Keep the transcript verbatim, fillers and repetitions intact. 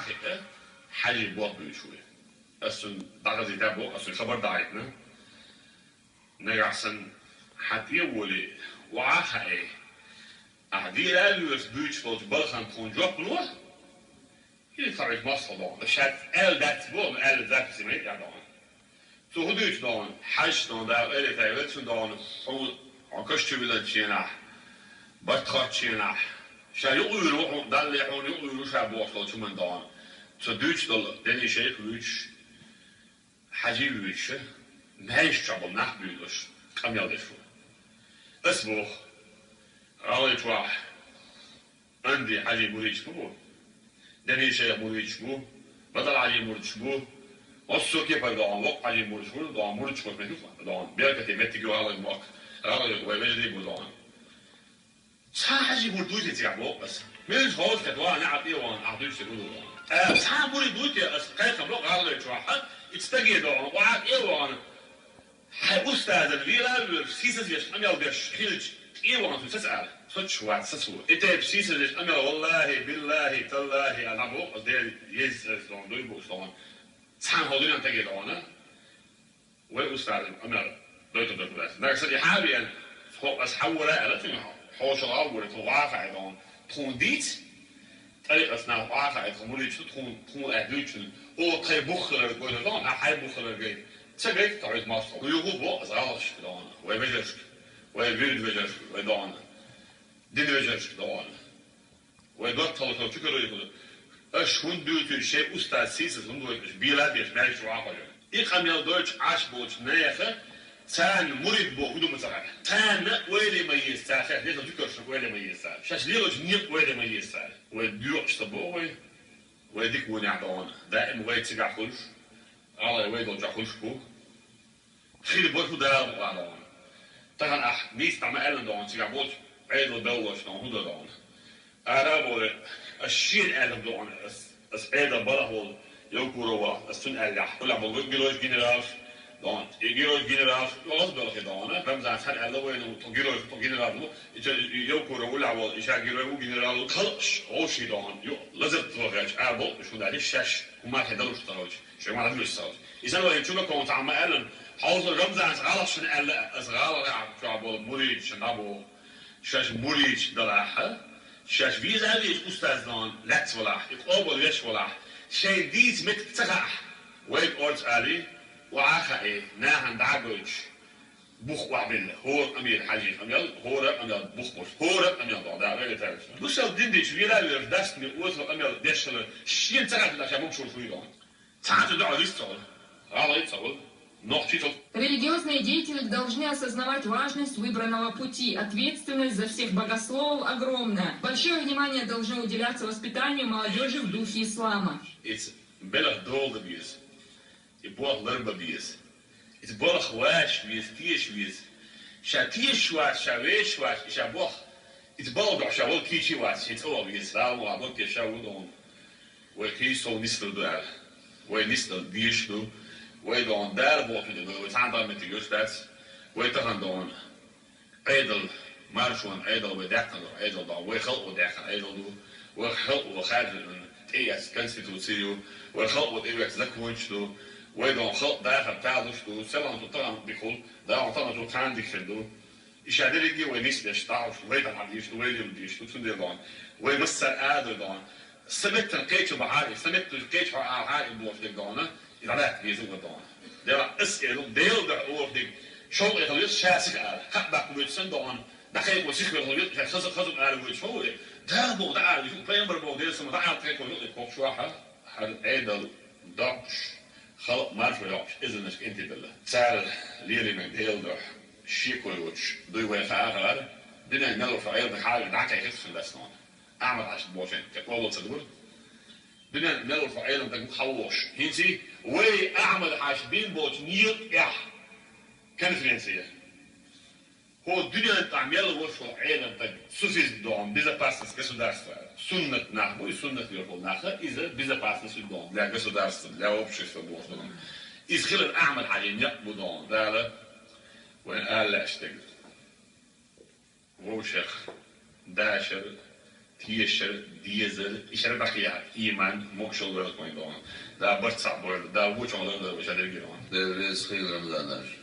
хиъа, Хьажий болх буьйцуш ву. Ас цунна дӀахазийта боху, ас цуьнан хабар дахьийтина. Нагахь санна хьан тӀе а волий, охьа а хаий, ахьа дийла а воьрзуш буьйцуш болчу балхана тхуна жоп ло, или тхо вайца мостагӀа догӀу. Ша аьлла дац боху, аьлла записи ма йиъ тӀехь догӀу. Цо хӀун дуьйцу догӀу? Хьаьжча догӀу, Дала къайле тай веллачун догӀу, хьуна, хьо каш чу виланчу хенахь, барт хоттучу хенахь, ша юкъавуьйр ву хьуна, Далла хьуна юкъавуьйр ву ша бохуш долчу хӀуманна догӀу. Цо дуьйцуш долу дени шайх вуьйцуш, Хьажий вуьйцуш, маьждиг чохь болу нах буьйлуш, къамел деш ву. Ас боху, гӀалгӀай чохь Анди Хьажий муридаш ма бу, Дени шайх муридаш бу, Батал Хьажий муридаш бу, массо а кепара догӀу, воккха Хьажий муридаш бу, догӀу муридаш кхочу меттиг догӀу, беркате меттиг ю гӀалгӀай мохк, гӀалгӀай вай вежарий бу догӀу. Цхьа Хьажий мурд вуй те цигахь боху ас. Муьлхачу хьолахь кхета ван, неӀ а тӀе а ван, ахь дуьйцуш ца гур ван. Ткъа цхьа мурд вуй те ас кхайкхам бо гӀалгӀай чохь, и стаге догӀу, охьа а тӀе а ван. Хьайн устазан вела а воьлуш, сийсазвеш, къамел деш хилча, тӀе а ван цу ца ала. Соцуш вац сацо. И тайпа сийсазвеш, къамел, валлахӀи, биллахӀи, таллахӀи, а набо, ас дера еза цӀераш догӀу, дуй бу ас догӀу. Цхьана хьо дуьнен тӀе догӀу. Вай устазан къамел дойтур ду шуна ас. Нагахь санна и хьан а веана, тхо ас хьан вара аьлла цуьнга, хьошалгӀа а вара, тхо ваха а догӀу. Тхуна дийца, тӀарикъатца нах ваха а, тхо муридаш ду, тхуна, тхуна аьлла дуьйцучунна, оха тхайн бух хилар гойла догӀу, ахь хьайн бух хилар гайта. Ца гайта тхо хьуьца мостагӀа. Юха бо ас гӀалгӀашка догӀу, вай вежаршка, вай вуьрда вежаршка, вай догӀу. Дин вежаршка догӀу. Вай доттагӀалла чу карайхула, аша хӀунда дуьйцуьйту шайн устаз сийсаз хӀунда вайташ, бела а беш, маьждиг чу вахахьожуьйту? И къамел дойтуш Ӏаш болчу нехан, царна мурид боху хӀун ду ма ца хаьа. Царна ойла ма еза цара, шаьш лелочу зуькаршна ойла ма еза цара. Шаьш лелочу некъа ойла ма еза цара. Вай доькъуш ца боху вай, вай дика вонехь догӀу. Даим вай цигахь хуьлуш, гӀалгӀай вай долчохь хуьлуш бу. Хир бара хӀун Дала мукъана догӀу. Тахана ахь нийса дӀа ма аьллина догӀу, цигахь болчу Ӏедал беллалаш догӀу, хӀун дан догӀу. Ара а бохура, ас шена аьлла догӀу, ас, ас Ӏедал балахь волу Евкуров ваха, ас цунна аьллехь, хӀуьлахь болу геройш, генералш догӀу. И геройш, генералш, йолаза белхи догӀу, Рамзан цхьаьна аьлла вайна, тхо геройш, тхо генерал ву, и ца, и Евкуров вуьлахь волу, и ша герой ву, генерал ву, халкъаш гӀовший догӀу, ю, лазарт вахаьча, а болу, шуна аьлла, шаьш хӀумма хе далуш ца хилча. Шайн ма хӀуьллуш сал. Иза вай чугакхуьнца Ӏамма аьллан, хьовсал Рамзанца гӀалахь шуна аьлла, ас гӀалахь чохь болу муридашна дӀабоху. Шаьш муридаш далахь, шаьш веза а везаш устаз догӀу лаьцна валахь, и къобал веш валахь, шайн дийца меттиг ца хаахь, вайга орца али, охьа а хаий, нахана дӀа а гойтуш, бух охьабелла, хӀора къамел Хьажий къамел, хӀора къамел бух болуш, хӀора къамел догӀу, да, вай тайпаш. Душал дин дийцча, вела а везаш, дастаме, оцу къамел деш хилар, шена ца хаьттина, ша мукшур хуьйдогӀу. Цхьацца дуьхьал вист ца хуьлу, гӀалгӀай ца хуьлу, нохчий ца хуьлу. Религиозные деятели должны осознавать важность выбранного пути, ответственность за всех богословов огромная. Большое внимание должно уделяться воспитанию молодёжи в духе ислама. Иза белхан дола дан беза, и болх ларбан беза. Иза балха ваьш веза, теша веза. Ша тешаш вац, ша вешаш вац, и ша болх. Иза балха дуьхьа ша вала кийча вац, шен цӀа вала веза. Дала ма ваха, балке ша ву догӀу. Вай кхийсов нисдала ду аьлла. Вай нисдала дезаш ду. Вай догӀу Дала боху ду, вай цхьана дӀа меттиг йолуш дац. Вай тахана догӀу Ӏедал, маршонан Ӏедал, вай даьккхина долу Ӏедал догӀу. Вай халкъо даьккхина Ӏедал ду. Вай халкъо хаьржина тӀеэцна конституци ю. Вай халкъо тӀеэцна законаш ду. Вай догӀу халкъ дахар талуш ду. Селхана цу тахана дика хуьлу. ДогӀу тахана цу тхана дика хир ду. И ша дерриге вай нисдеш, дӀахьош, вай тӀехьа дийш, вай лела дийш, цундела догӀу. Вай массара а ду догӀу. Сан меттана кхечу бахьара, сан меттана кхечу хьо а хьара и бохуш дерг догӀу, и дӀадаккха деза вара догӀу. Дела ас элу, Делан дуьхьа оха дерг, шовкъе хила веза, ша сиха ала. Кхаъ баккха вуьйцу сан догӀу, дӀакхайкхо сиха вер хила веза, ша хаза, хаза ала вуьйцу, хьо вуьйцу. Дала боху дӀа ала вуьйцу, пайхамар боху, Дела сама дӀа ала кхайкхо вуьйцу, кхокхуш ваха. Хьан Ӏедал доккхуш, халкъ маршо йоккхуш, эзарнаш кӀентий белла. Цара леринарг Делан дуьхьа шеко йоцуш дуй вай хаа хаар, дуьненна мел ву шо Ӏеламнаг хьалха дӀакхайкхира шуна лаьцна. Ахьмад-Хьаьжа бохучун тӀе къобал ца дора. Дуьненна мел ву шо Ӏеламнаг хьалвохуш. ХӀинца вай Ахьмад-Хьаьжа бина болчу некъа тӀехь конференция. ХӀо дуьненна тӀехь мел ву шо Ӏеламнаг, суфизм догӀу, безопасность государства. Суннат нах бу, и суннат верхӀо нах, иза безопасность ю догӀу, для государства, для общества боху догӀу. Иза хилар Ахьмад-Хьаьжин некъ бу догӀу, Дала вайн ала лаьаш дерг. Вовшех дашар, Тиешир, дезир, ишар бахъя иман, мокшул вырат мойдон. Да барт сабур, да вучон лан да вуча дергирон. Деврез хил Рамзанаш.